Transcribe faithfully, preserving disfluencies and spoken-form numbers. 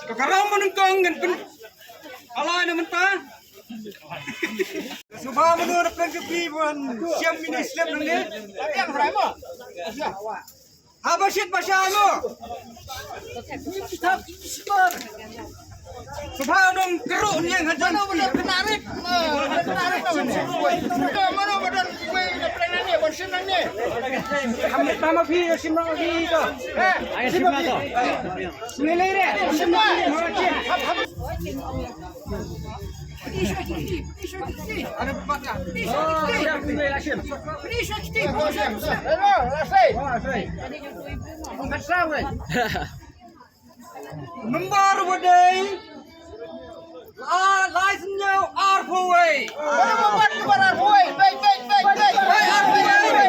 Ka ram mo nyngkong ngan pyn. Ala na mynta. Sngewbha mano na pyn ka phi ban shem ine i slip nangne. Haba shit ba sha mo. Sngewbha dong kyrhuh niang hajan. Mano ba don wei na pynlong nangne, ban shim nangne. Kam pynlong ma phi, shim ma phi to. Ai, shim ma to. Ngi lei re, shim ma. Hello, last day. Number one day. La, license nyo, arphew wei. Number one, number arphew wei. Wei, wei, wei, wei. Wei, arphew wei.